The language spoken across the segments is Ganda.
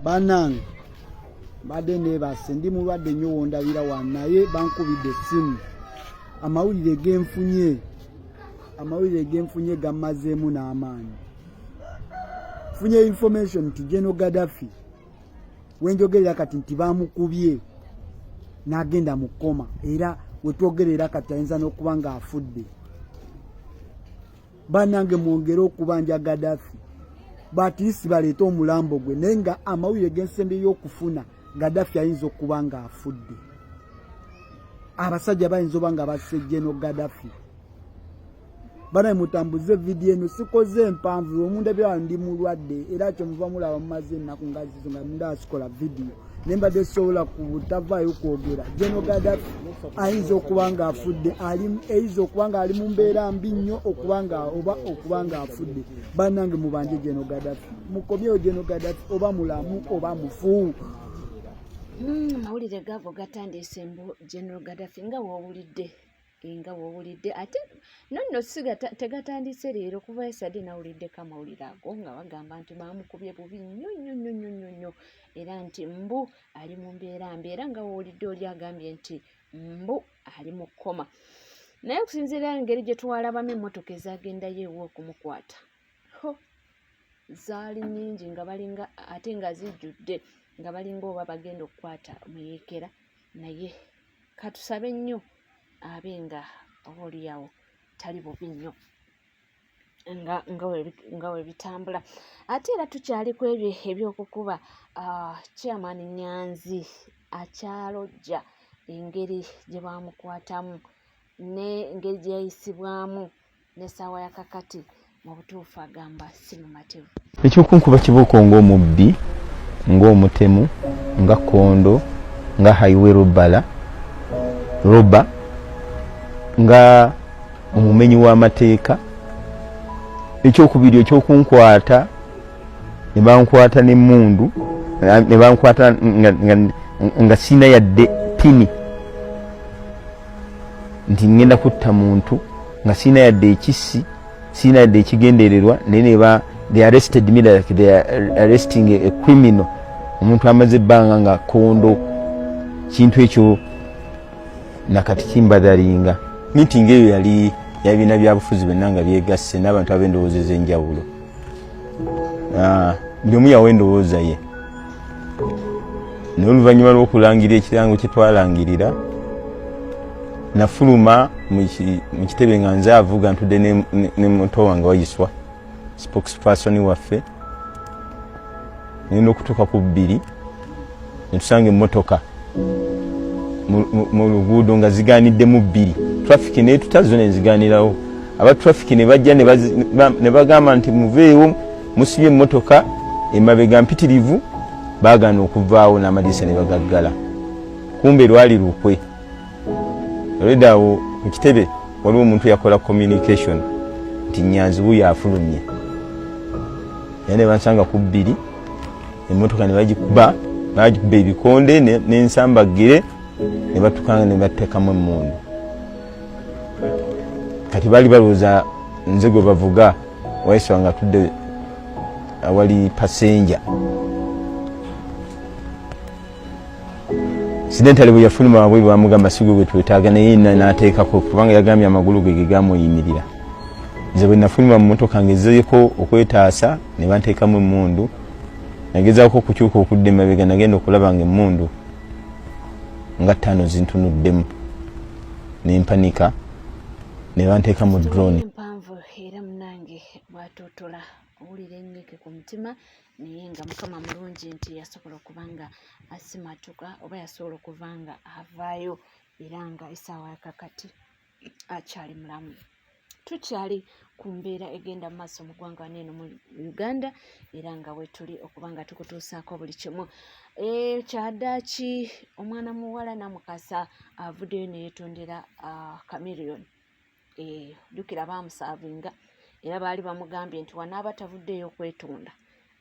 Banange, mbadde neebase, ndi mulwadde nnyo wondabira wano, naye bankubidde essimu. Amawulire genfunye gammazeemu n'amaanyi. Nfunye information nti General Gaddafi, wenjogerera kati, nti bamukubye n'agenda mu coma, era wetwogerera kati ayinza n'okuba ng'afudde. Bannange, mwongere okubanja Gaddafi, batiisi baleete omulambo gwe, naye nga amawulire g'ensembe y'okufuna, Gaddafi ayinza okuba ng'afudde. Abasajja bayinza oba nga basse General Gaddafi. Banaye, mutambuze vidiyo eno. Sikoze empanvu, omundabira ndi mulwadde, era kyemuva mulaba mumaze ennaku nga zizo nga munda sikola vidiyo, naye mbadde sobola ku butavaayo kwogera. General Gaddafi ayinza okuba nga afudde, ayinza okuba nga ali mu mbeera mbi nnyo, okuba nga oba okuba nga afudde. Bannange, mubanje General Gaddafi, mukomyewo General Gaddafi, oba mulamu oba mufu. Amawulire gago gatandise mbu General Gaddafi, nga woowulidde. Ate nonno si tegatandise leero, kuva yesterday nawuliddeko amawulire ago nga bagamba nti baamukubye bubi nnyo nnyo nnyo nnyo nnyo nnyo, era nti mbu ali mu mbeera mbi, era nga woowulidde oli agambye nti mbu ali mu coma. Naye okusinziira engeri gye twalabamu emmotoka ezagendayo ewa okumukwata, ho, zaali nnyingi, nga balinga ate nga zijjudde, nga balinga oba bagenda okukwata muyeekera. Naye katusabe nnyo abe nga oba oliawo tali bubi nnyo nga we bitambula. Ate era tukyali ku ebyo ebyokukuba, Chairman Nyanzi akyalojja engeri gye bamukwatamu n'engeri gye yayisibwamu n'essaawa ya kakati. Mu butuufu agamba si mumativu. Ekyokunkuba kibooko ng'omubbi, ng'omutemu, nga kondo, nga highway robber, nga omumenyi w'amateeka. Ekyokubiri, ekyokunkwata ne bankwata n'emmundu, ne bankwata nga sina yadde pini nti ngenda kutta muntu, nga sina yadde ekissi, sina yadde ekigendererwa, naye neba they arrested me like they are arresting a criminal, omuntu amaze ebbanga nga kondo. Kintu ekyo nakati kimbadalinga. Meeting eyo yali yabiina byabufuzi byonna nga byegasse n'abantu ab'endowooza ez'enjawulo. Buli omu yawa endowooza ye, naye oluvannyuma lw'okulangirira ekirango kye twalangirira, nafuluma mu kitebe nga nze avuga, ntudde ne muto wange Wayiswa, spokesperson waffe. Ngenda okutuuka ku 2 netusanga emmotoka mu luguudo nga ziganiddemu bbiri, traffic netuta zo neziganirawo. Aba traffic ne bajja ne bagamba nti muveewo, musibye emmotoka emabega mpitirivu. Baagaana okuvaawo n'amadirisa ne bagaggala. Kumbe lwali lukwe. Olwedde awo ku kitebe waliwo omuntu yakola communication nti Nyanzi wuyo afulumye, era ne bansanga ku 2, emmotoka ne bagikuba, bagikuba ebikonde n'ensambaggere, ne batukanga ne bateekamu emmundu. Kati baali balowooza nze gwe bavuga, Waiswa nga tudde awali passenger. Incidentally, bwe yafuluma wabweru bamugamba sigwe gwe twetaaga, naye n'ateekako kubanga yagambye amagulu ge ge gamuyimirira. Nze bwe nafuluma mu motoka ngezeeko okwetaasa, ne banteekamu emmundu. Nagezaako okukyuka okudda emabega, nagenda okulaba nga emmundu nga ttaano zintunuddemu, nempanika ne banteeka mu drone. Empanvu era munange bw'atuutola owulira ennyike ku mutima, naye nga Mukama mulungi nti yasobola okuba nga asimatuka oba yasobola okuva nga avaayo, era nga essaawa yakakati akyali mulamu. Tukyali ku mbeera egenda mu maaso mu ggwanga wano eno mu Uganda, era nga wetuli okuba nga tukutuusaako buli kimu. Kyaddaaki omwana muwala Namukasa avuddeyo neyeetondera Chameleone. Jjukira baamusaavinga, era baali bamugambye nti wanaaba tavuddeyo okwetonda,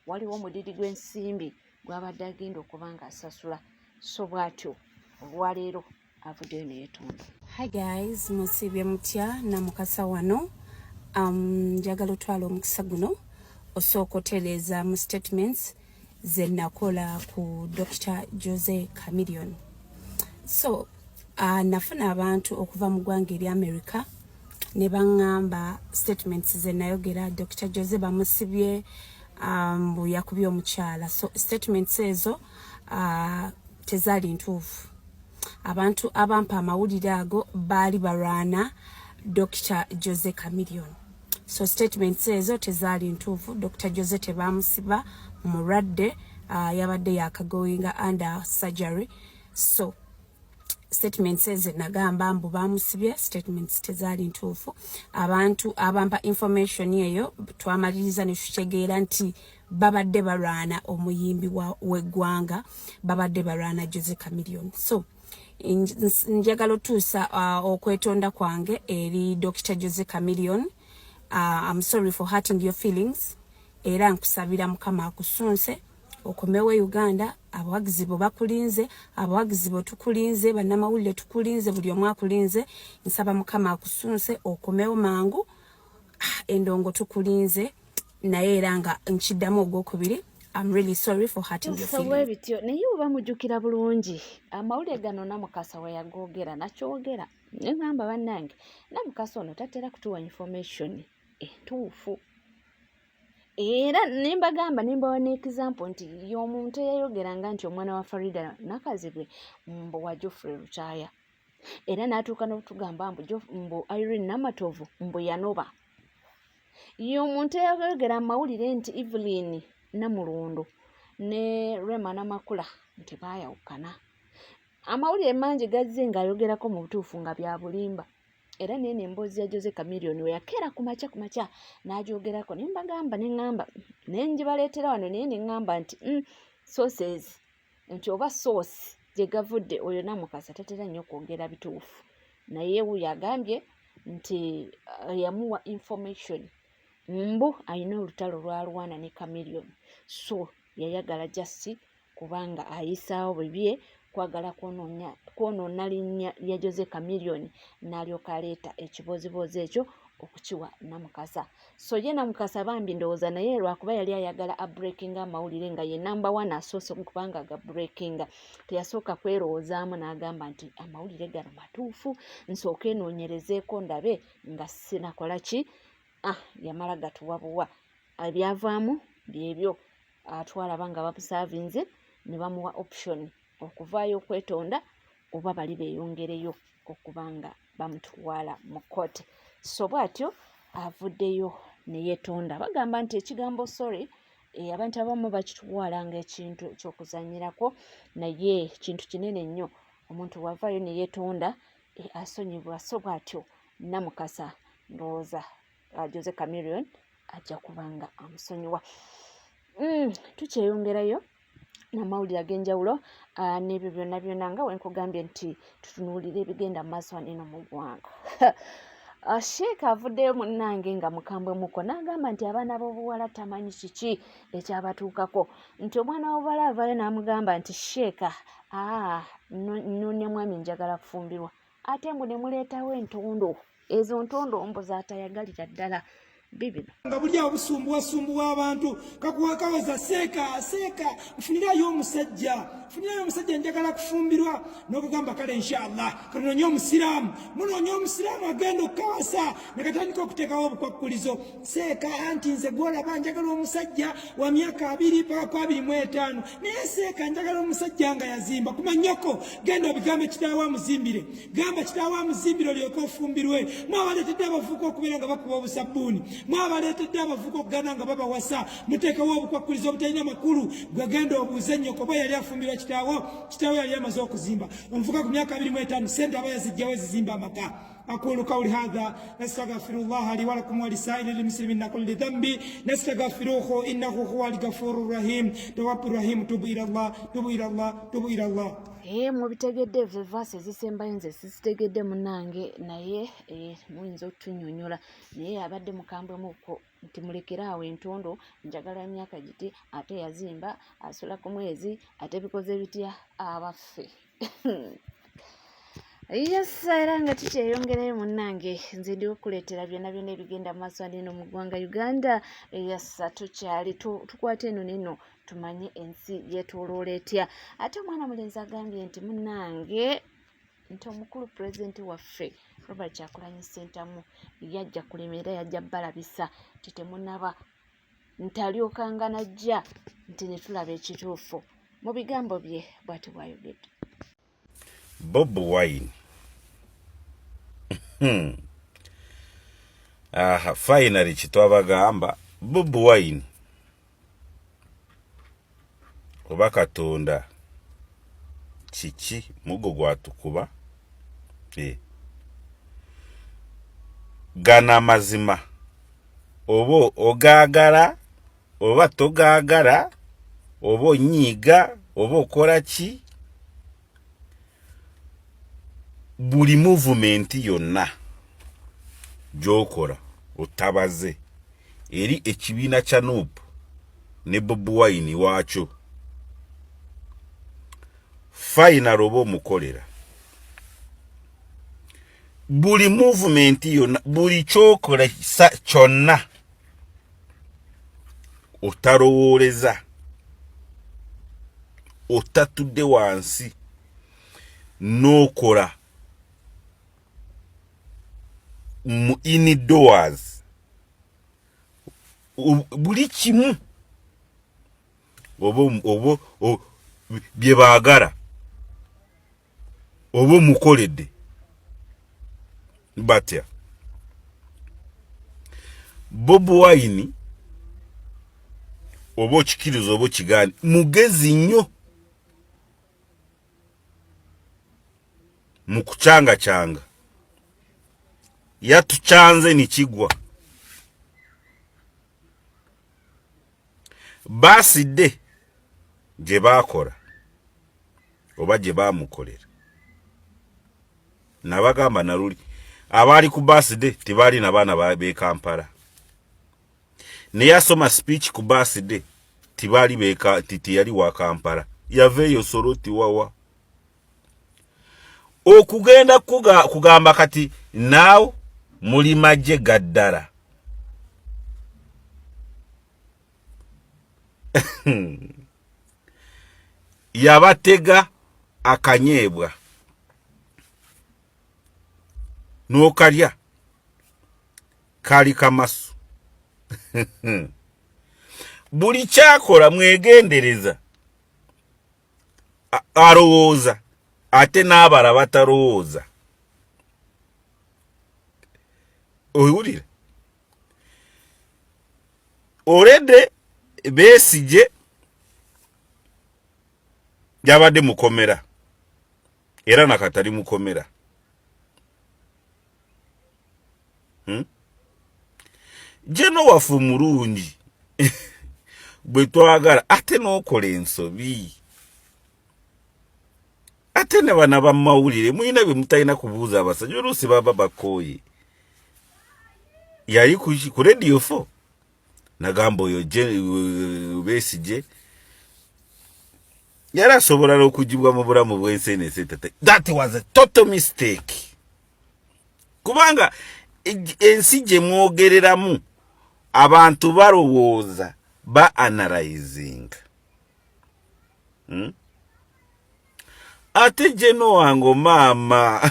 waliwo omudidi gw'ensimbi gw'abadde agenda okuba nga asasula. So bw'atyo olwaleero avuddeyo neyeetonda. Hi guys, musiibye mutya? Namukasa wano. Njagala otwala omukisa guno osooka otereeza mu statements. ze nakola ku Dr. Jose Chameleone. So nafuna abantu okuva mu ggwanga erya America ne baŋŋamba statements ze nayogera Dr. Jose bamusibye mbu yakubye omukyala. So statements ezo tezaali ntuufu. Abantu abampa amawulire ago baali balwana Dr. Jose Chameleone. So statements ezo tezaali ntuufu. Dr. Jose tebamusiba, mulwadde, yabadde yakagoinga under surgery. So statements ezo nagamba mbu bamusibye, statements tezaali ntuufu. Abantu abampa information eyo twamaliriza ne tukitegeera nti babadde balwana omuyimbi w'eggwanga, babadde balwana Jose Chameleone. So njagala otuusa okwetonda kwange eri Dr. Jose Chameleone. I'm sorry for hurting your feelings, era nkusabira Mukama akusunse okomewo e Uganda. Abawagizi bo bakulinze, abawagizi bo tukulinze, bannamawulire tukulinze, buli omu akulinze. Nsaba Mukama akusunse okomewo mangu. Ah, endongo tukulinze, naye era nga nkiddamu ogwokubiri, I'm really sorry for hurting your So feelings. Bwe bityo, naye oba mujjukira bulungi amawulire gano Namukasa we yagoogera, nakyogera ne ŋŋamba, bannange, Namukasa ono tatera kutuwa information entuufu, era ne mbagamba ne mbawa ne example nti y'omuntu eyayogeranga nti omwana wa Farida Nakazibwe mbu wa Geoffrey Lutaaya, era n'atuuka n'okutugamba mbu mbu Irene Namatovu mbu yanoba. Y'omuntu eyayogera amawulire nti Evelyn Namulondo ne Rema Namakula nti baayawukana. Amawulire mangi gazze ng'ayogerako mu butuufu nga bya bulimba. Era neeno emboozi ya Jose Chameleone we yakeera ku makya ku makya n'agyogerako, ne mbagamba ne ŋŋamba ne ngibaleetera wano, naye ne ŋŋamba nti sources, nti oba source gye gavudde, oyo Namukasa tatera nnyo kwogera bituufu, naye wuuyo agambye nti yamuwa information mbu alina olutalo lw'alwana ne Chameleone, so yayagala just kubanga ayisaawo bibye kwagala kwonoona linnya lya Jose Chameleone, n'alyoka aleeta ekibooziboozi ekyo okukiwa Namukasa. So ye Namukasa bambi ndowooza naye lwakuba yali ayagala abreakinga amawulire nga ye number one asoose kubanga ga breakinga, teyasooka kwerowoozaamu n'agamba nti amawulire gano matuufu, nsooke enoonyerezeeko ndabe nga sinakola ki. Ah, yamala gatuwa buwa, ebyavaamu byebyo. Twalaba nga bamusaavinze ne bamuwa option okuvaayo okwetonda oba bali beeyongereyo okuba nga bamutwala mu kkooti. So bw'atyo avuddeyo ne yeetonda. Bagamba nti ekigambo sorry, abantu abamu bakitwala ng'ekintu eky'okuzannyirako, naye kintu kinene nnyo. Omuntu bw'avaayo ne yeetonda, asonyibwa. So bw'atyo Namukasa ndowooza Jose Chameleone ajja kuba nga amusonyiwa. Tukyeyongerayo n'amawulire ag'enjawulo n'ebyo byonna byonna nga we nkugambye nti tutunuulire ebigenda mu maaso wano eno mu ggwanga. Sheikh avuddeyo munnange nga mukambwe muko n'agamba nti abaana b'obuwala tamanyi kiki ekyabatuukako, nti omwana w'obuwala avaayo n'amugamba nti, "Sheikh, nnoonya mwami, njagala kufumbirwa," ate mbu ne muleetawo entondo, ezo ntondo mbu z'atayagalira ddala bibino. Nga buli awo busumbuwasumbuwa abantu, kakuwa kawoza, "Seeka, seeka, nfunirayo omusajja, nfunirayo omusajja, njagala kufumbirwa." N'okugamba, "Kale, inshallah, kanoonye omusiraamu." Munoonya omusiraamu, agenda okukawasa, nekatandika okuteekawo obukwakkulizo. "Seeka, anti nze gwolaba njagala omusajja wa myaka 20 paka ku 25, naye seeka njagala omusajja nga yazimba." Kumanyoko, genda obigambe kitaawo amuzimbire, gamba kitaawo amuzimbire olyoke ofumbirwe. Mwabaleetedde abavubuka okubeera nga bakuba obusabbuuni, mwabaleetedde abavubuka okuganda nga babawasa, muteekawo obukwakkulizo obutalina makulu. Gwe genda obuuze nnyoko oba yali afumbirwa kitaawo, kitaawo yali amaze okuzimba. Omuvuka ku myaka 25 sente aba yazijjawo ezizimba amaka. أقول قولي هذا نستغفر الله لي ولكم ولسائر المسلمين من كل ذنب، نستغفروه إنه هو الغفور الرحيم. تواب الرحيم. توب إلى الله، توب إلى الله، توب إلى الله. Ee, mubitegedde ezo verse ezisembayo? Nze sizitegedde munnange, naye muyinza otunyonyola. Naye abadde mukambwemuko nti mulekere awo entondo, njagala emyaka giti, ate yazimba, asula ku mwezi, ate bikoze bitya abaffe. Yes, era nga tukyeyongerayo munnange, nze ndiwo okukuleetera byonna byonna ebigenda mu maaso eno mu ggwanga Uganda. Yes, tukyali tukwata eno neno tumanye ensi yeetooloola etya. Ate omwana mulenzi agambye nti munnange nti omukulu pulezidenti waffe Robert Kyagulanyi Ssentamu yajja kulima era yajja balabisa nti temunaba ntalyokanga najja nti ne tulaba ekituufu mu bigambo bye bw'ati bw'ayogedde. Bobi Wine aha finally kitwabagamba Bobi Wine oba Katonda kiki mugo gwatukuba eh. Gana amazima oba ogaagala oba togaagala oba onyiiga oba okola ki buli muvumenti yonna gyokola otabaze eri ekibiina kya nup ne Bobi Wine waakyo final oba omukolera buli muvumenti yonna buli kyokola kyonna otalowooleza otatudde wansi n'okola mu indoors buli kimu oba oba bye baagala oba omukoledde batya. Bobi Wine oba okikiriza oba okigaani mugezi nnyo mu kucangacanga yatucanze nikigwa baasidde gye baakola oba gye baamukolera nabagamba naluli abaali ku baaside tebaali na baana b'e Kampala naye asoma speech ku baaside tibaali beka tiyali wa Kampala yava eyo Soroti wawa okugenda kugamba kati naawo muli magye ga ddala yabatega akanyeebwa n'okalya kali kamasu buli kyakola mwegendereza alowooza ate n'abala batalowooza owulira olede Besigye yabadde mukomera era nakatali mukomera hmm? Jeno waffe omulungi bwe twagala ate n'okola ensobi ate ne bana bamawulire mulina bye mutalina kubuuza abasajja oluusi baba bakooye yali ku radio 4 nagamba oyo Besigye yali asobola n'okugibwa mu bulamu bw'ensi eno ensi etete that was a total mistake kubanga ensi gye mwogereramu abantu balowooza ba analyzing hmm? Ate jeno wange maama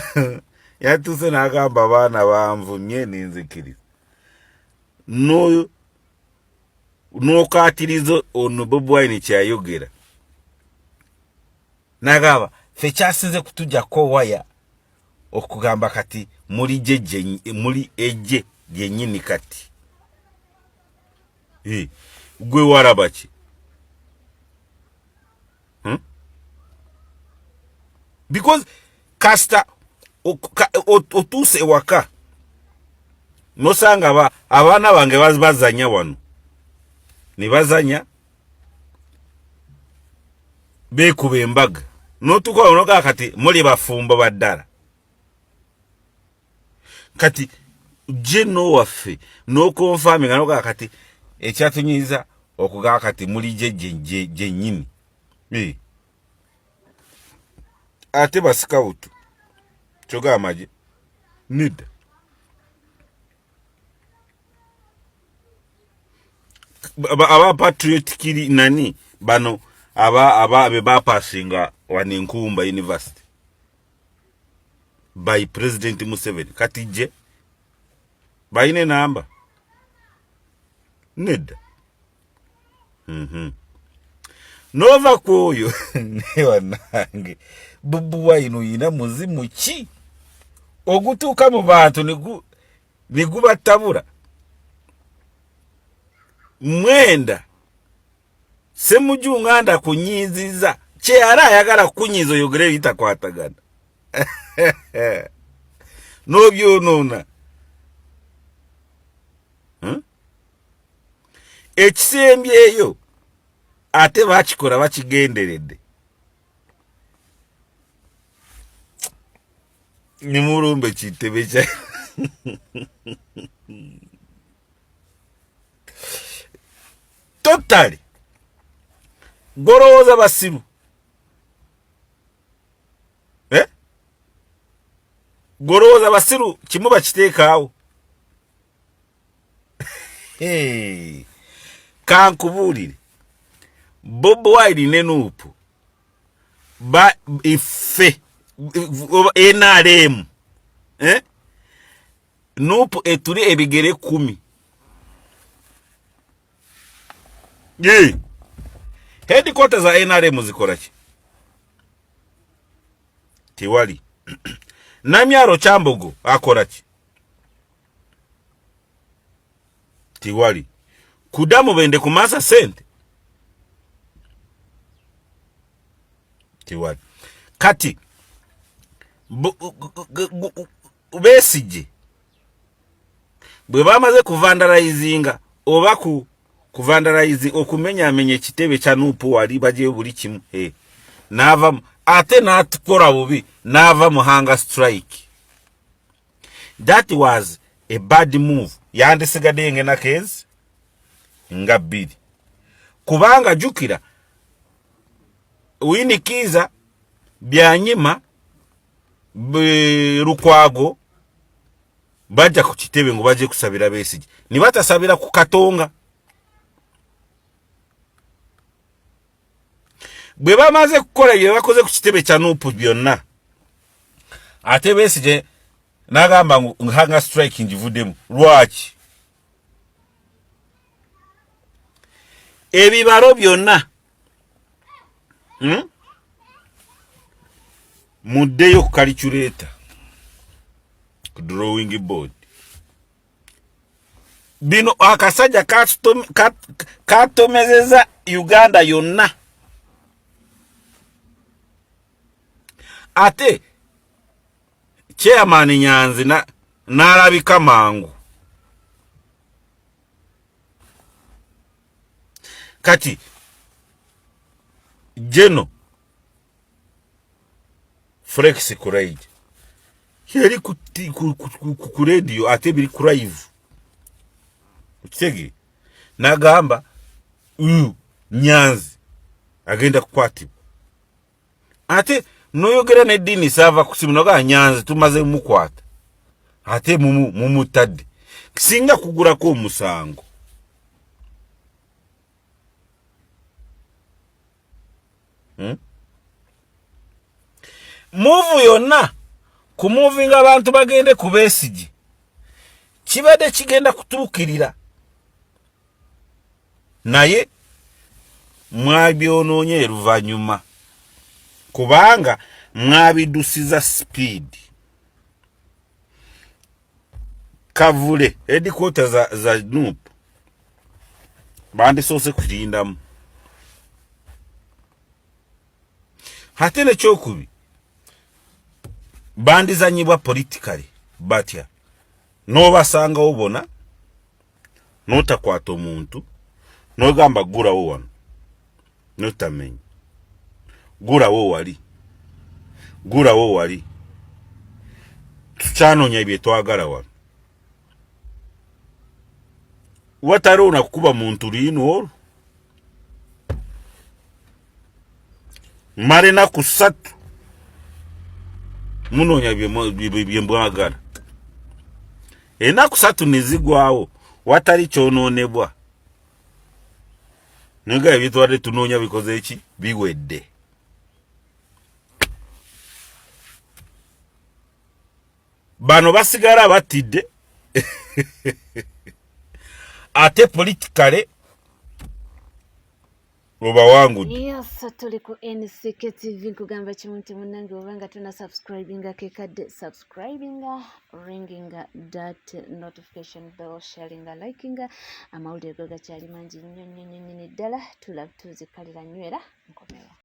yatuuse n'agamba abaana banvumye nenzikiriza n'okaatiriza ono Bobi Wine kyeyayogera nagamba ffe kyasinze kutujjako waya okugamba kati muli jeje muli eje lyenyini kati eh, gwe walaba ki hmm? Because kasita otuuse ewaka nosanga abaana bange bazanya wano ne bazanya beekuba embaga notuuka wano nogaa kati muli bafumbo baddala kati jeno waffe nokonfaminga nogaa kati ekyatunyiza okugaa kati muli gyennyini eh. Ate basikawutu Kyogamba magye nedda. Aba patriotic nani bano aba aba be bapasinga wano Nkumba University by President Museveni, kati je balina enamba nedda. Nova ku oyo naye wanange Bobi Wine oyina muzimu ki ogutuuka mu bantu negubatabula mwenda Semuju nganda kunyiziza kyeyali ayagala kukunyiza oyogere ebitakwatagana n'obyonoona. Ekisembyeyo ate bakikola bakigenderedde nimulumba ekitebe kya totally golowooza basiru, eh? Golowooza basiru kimu bakiteekaawo. Hey. Kankubuulire, Bobi Wine ne NUP ba ife NRM, eh? NUP etuli ebigere 10. Ye headquarters za NRM zikola ki? Tiwali. Namyaro Kyambogo akola ki? Tiwali. Kudamu bende kumasa sente tiwali. Kati Besigye bwe bamaze kuvandalizinga oba ku kuvandalize okumenyamenya ekitebe kya NUP wali bajeyo buli kimu, eh, n'ava ate n'atukola bubi n'ava mu hunger strike. That was a bad move. Yandisigaddeyo ng'ennaku ezi nga 2, kubanga jjukira Winnie Kiiza, Byanyima, Lukwago bajja ku kitebe ngo baje kusabira Besigye, ne batasabira ku Katonga. Bwe bamaze kukola bye bakoze ku kitebe kya NUP byonna, ate Besigye n'agamba ngu hunger strike ngivuddemu. Lwaki ebibalo byonna, Muddeyo ku calculator, ku drawing board. Bino akasajja katomezeza Uganda yonna, ate chairman Nyanzi n'alabika mangu. Kati Geno Felix Kulayigye yali ku radio, ate biri ku live, okitegeera, n'agamba uyu Nyanzi agenda kukwatibwa. Ate noyogera neddiini saava ku simu nogaa Nyanzi tumaze mukwata, ate mumutadde singa kugulako omusango. Move yonna kumuvinga abantu bagende ku Besigye kibadde kigenda kutuukirira, naye mwabyonoonye oluvannyuma kubanga mwabidusiza speed. Kavule headquarter za NUP bandisoose kulindamu. Ate nekyokubi bandizanyibwa politically batya n'obasangawo bona n'otakwata omuntu n'ogamba gulawo wano notamenya gulawo wali gulawo wali tukyanoonya byetwagala wano wataliwo nakukuba muntu liino olwo mala enaku 3. Munoonya bye mwagala. Ennaku satu ne zigwawo watali kyonoonebwa, naye nga ebitwadde tunoonya bikoze eki biwedde. Bano basigala battidde ate politikale obawangudde. Yes, tuli ku NCK TV, nkugamba kimu nti munnange oba nga tona subscribinga kekadde subscribinga, ringinga that notification bell, sharinga, likinga. Amawulire go gakyali mangi nnyo nnyo nnyo nnyini ddala. Tulab tuzikalira nywera nkomewo.